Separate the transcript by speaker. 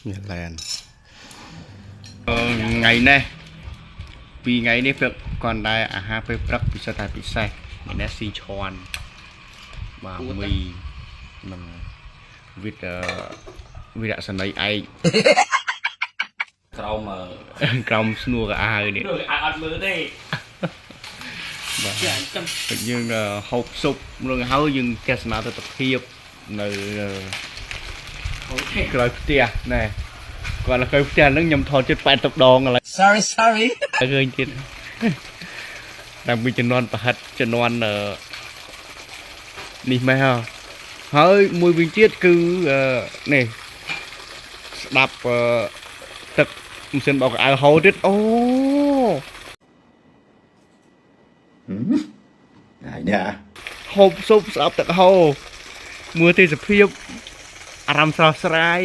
Speaker 1: នេះឡែនថ្ងៃនេះពីរថ្ងៃនេះព្រឹកគាត់ដែរអាហារពេលព្រឹកពិសេសតែពិសេសថ្ងៃនេះស៊ីឈွန်បាទមីនឹងវិតវិរៈសនីឯក
Speaker 2: ក្រោម
Speaker 1: ក្រោមស្នួរកៅអៅនេះ
Speaker 2: អត់មើលទេ
Speaker 1: បាទយើងហូបស៊ុបនឹងហើយយើងទស្សនាទស្សនភាពនៅក្រោយផ្ទះណែគាត់នៅក្រោយផ្ទះហ្នឹងខ្ញុំថតជិត80ដងឥឡូវ
Speaker 3: Sorry, sorry.
Speaker 1: ឃើញទៀតតែមួយជំនាន់ប្រហិតជំនាន់នេះម៉េះហើយមួយវិញទៀតគឺនេះស្ដាប់ទឹកម៉ាស៊ីនបោកកៅអៅហូរទៀតអូ
Speaker 3: អាយ៉ា
Speaker 1: ហូបស៊ុបស្ដាប់ទឹកហូរមើលទេសភាពអារម្មណ៍ស្រស់ស្រាយ